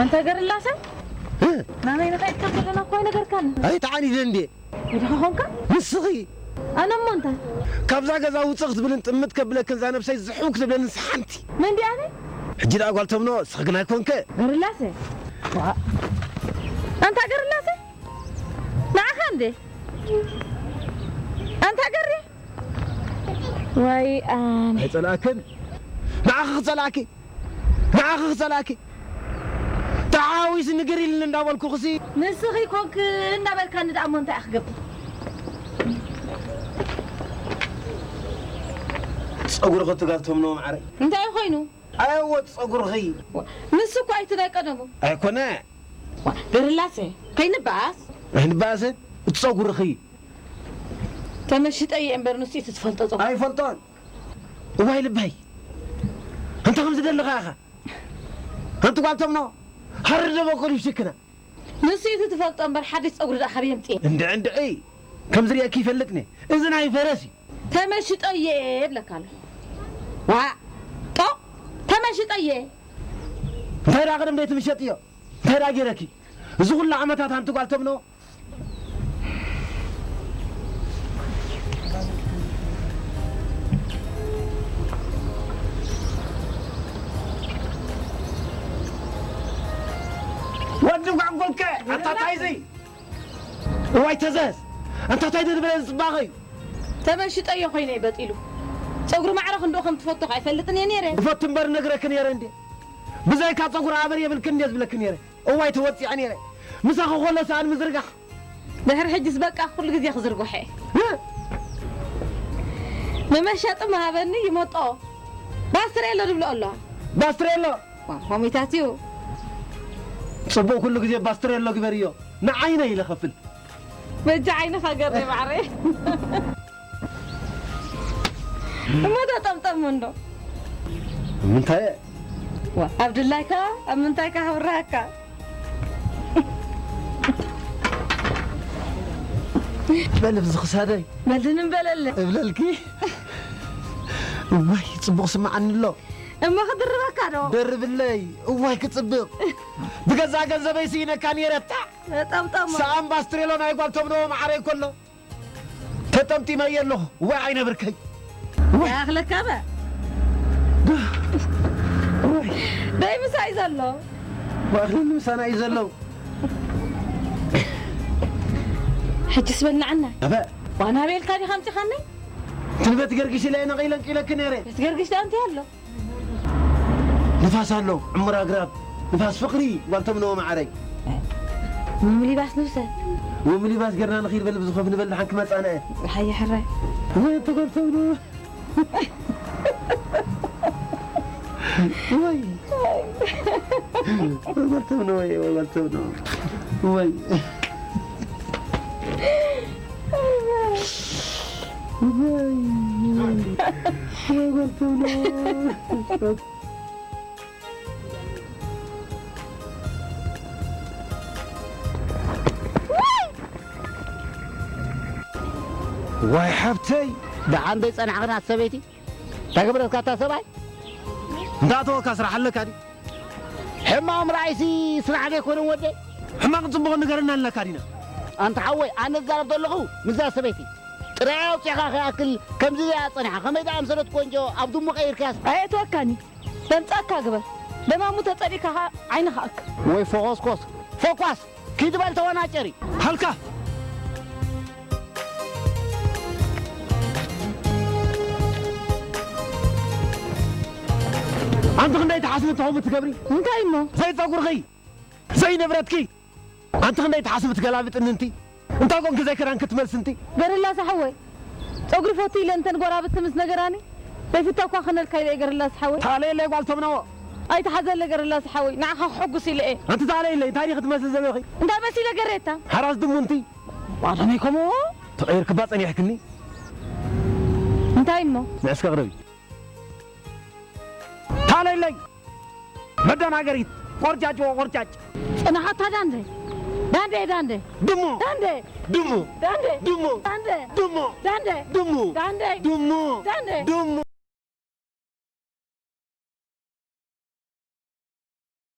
ኣንታ ገርላሰ፣ ናበይ ንኸይድ ከም ዘለና እኮ ኣይነገርካን። ኣይተዓኒደ እንዴ? ኢድኻ ኾንካ? ንስኺ? ኣነ እሞ እንታይ? ካብዛ ገዛ ውፅእ ክትብልን ጥምት ከብለክን እዛ ነብሰይ ዝሕው ክትብለኒ ሓንቲ። መን ድያ ኣነ? ሕጂ ደኣ ጓል ተምኖ፣ ንስኺ ግን ኣይኮንከ? ገርላሰ? ዋ። ኣንታ ገርላሰ? ንዓኻ እንዴ? ኣንታ ገሪ? ወይ ኣነ። ኣይጸላእክን? ንዓኺ ክጸላእኪ? ንዓኺ ክጸላእኪ? ተሓዊስ ንግር ኢልኒ እንዳበልኩኽሲ። ንስኺ ኮንክ እንዳበልካኒ ደኣ እሞ እንታይ እየ ክገብር? ጸጉርኺ ትጋብቶም ነው ማዕረ። እንታይ ኮይኑ? ኣየወ ጸጉርኺ። ንሱ እኮ ኣይቲ ናይ ቀደሙ። ኣይኮነ። ዋ፣ ገርላሰ፣ ከይንበኣስ? ኣይንበኣስን? እቲ ጸጉርኺ። ተመሽጠ እየ እምበር ንሱ እዩ ትፈልጦ ጸጉሪ። ኣይፈልጦን። እዋይ ልበይ። እንተ ከም ዝደለኻ ኢኻ። ኣንቲ ጓል ተምኖ፣ ሃሪ ደበቆ ሊፕስቲክና። ንሱ እዩ ትፈልጦ እምበር ሓድሽ ጸጉሪ ደኣ ካበይ የምጽእ? እንድዒ፣ እንድዒ። ከም ዝርእየኪ ይፈልጥኒ። እዚ ናይ ፈረስ እዩ። ተመሽጦ እየ እብለካ ኣለኹ። ዋ፣ ጦ፣ ተመሽጦ እየ። እንታይ ደኣ ቅድም ደይ ትምሸጥዮ? እንታይ ደኣ ገይረኪ? እዚ ኩሉ ዓመታት ኣንቲ ጓል ተምኖ? ወዲ ጓንጎልከ፣ ኣታ ታይ እዚ? እዋይ ተዘዝ፣ ኣንታ ታይ ደድበለ ዝጽባቐ እዩ? ተመሽጠዮ ኮይነ እዩ በጢሉ። ጸጉሪ ማዕረ ክንድኡ ከም ትፈቱ ከኣ ኣይፈልጥን እየ ነይረ። እፈቱ እምበር ነግረኪ ነይረ እንዴ? ብዘይካ ጸጉሪ ኣበር የብልክን እንዴ ዝብለኪ ነይረ? እዋይ ተወጺዐ ነይረ። ምሳኺ ኮሎ ሰኣን ምዝርጋሕ። ድሕሪ ሕጅስ በቃ ኩሉ ግዜ ክዝርግሖ እየ። እ? ንመሸጢ ምሃበኒ ይመጦ። ባስትሬሎ ድብሎ ኣሎ። ባስትሬሎ? ዋ፣ ሆሚታት እዩ። ጽቡቕ ኩሉ ግዜ ባስትሬሎ ግበርዮ። ንዓይነ ኢለ ከፍል። በጃ ዓይንኻ ገርኒ ማዕረ። እሞ ተጠምጠም እንዶ። ምንታይ? ዋ፣ ኣብ ድላይካ፣ ኣብ ምንታይካ ክብርሃካ? በል፣ ኣብዚ ክሳደይ። በል፣ ድንም በለለ። እብለልኪ። እዋይ፣ ጽቡቕ ስምዓኒ ኣሎ። እሞ ክድርበካ ዶ? ደርብለይ። እዋይ፣ ክጽብቕ። ብገዛእ ገንዘበይ ስኢነካ ነይረ፣ እታ። ጠምጠሞ። ሰኣን ባስትሬሎ ናይ ጓል ተምኖ ማዕረይ ከሎ ተጠምጢመ እየ ኣለኹ። ወይ ዓይነ ብርከይ። ወይ። ያኽለካ በ። ወይ። ደይ ምሳይ ዘሎ። ማእኽልን ምሳና እዩ ዘሎ። ሕጅስ በልናዓና። ኣበ። ዋና ቤልካ ዲኻ ኣምጺኻኒ? ትንበት ገርግሽ ኢለ ነቒለ እንቂለኪ ነይረ። ቤት ገርግሽ ደኣ እንታይ ኣሎ? ንፋስ ኣሎ፣ ዕሙር ኣግራብ፣ ንፋስ ፍቕሪ፣ ጓል ተምነዎ መዓረይ። ሚኒባስ ንውሰድ። ወሚኒባስ ጌርና ንኺድ በል፣ ብዝኾፍ ንበል፣ ደሓን ክመጻና እየ። ሃየ ሕራይ። ወይ ተጓል ተምነዎ። ወይ። ወይ ጓል ተምነዎ፣ ወይ ጓል ተምነዎ። ወይ። ዋይ ሓብተይ፣ ደሓን ደይ ጸናሕኽን ኣቲ ሰበይቲ? እንታይ ገበረትካ እታ ሰብኣይ? እንዳእተወካ ስራሕ ኣለካ ድዩ? ሕማቕ ምርኣይሲ ስራሕ ዘይኮነ ወደይ። ሕማቕ ጽቡቕ ንገረና ኣለካ ዲና? ኣንታ ሓወይ፣ ኣነ ዝዛረብ ዘለኹ ምስዛ ሰበይቲ። ጥራይ ኣውጺእኻ ከይኣክል ከምዚ ደኣ ጸኒሓ፣ ከመይ ደኣ ኣምሰለት ቆንጆ ኣብ ድሙ ቀይርካያስ? ኣየእትወካኒ። ዘምጻእካ ግበር። ደማሙ ተጸሊእካ ኸኣ ዓይንኻ ኣክ። ወይ ፎኾስኮስ። ፎኳስ! ኪድ በል ተወናጨሪ። ሃልካ! ኣንቲ ክንደይ ትሓስቢ ትኸውን ትገብሪ? እንታይ እሞ? ዘይጸጉርኺ! ዘይንብረትኪ! ኣንቲ ክንደይ ትሓስቢ ትገላብጥኒ እንቲ? እንታይ ኮንኪ ዘይክዳን ክትመልሲ እንቲ? ገርላስ ሓወይ፣ ጸጉሪ ፈቱ ኢለ እንተን ጎራብቲ ምስ ነገራኒ፣ ዘይፍተኳ ክነልካ ኢለ እየ ገርላስ ሓወይ። ታለየለይ ጓል ተምነዎ። ኣይትሓዘለ ገርላስ ሓወይ፣ ንዓኻ ክሕጉስ ኢለ እየ። ኣንቲ ታለየለይ፣ እንታይ ዲኺ ክትመስሊ ዘለኺ? እንታይ መሲለ ገሬታ? ሓራስ ድሙ እንቲ። ዋላ መይ ከምኡ? ተቐይርክባ ጸኒሕክኒ። እንታይ እሞ? ንዕስከ ቅረቢ። ታለይለይ! መደናገሪት! ቆርጫጭ ወቆርጫጭ! ጽናሓታ ዳንደ! ዳንደ፣ ዳንደ! ድሙ! ዳንደ! ድሙ! ዳንደ! ድሙ! ዳንደ! ድሙ! ዳንደ! ድሙ! ዳንደ! ድሙ! ዳንደ! ድሙ!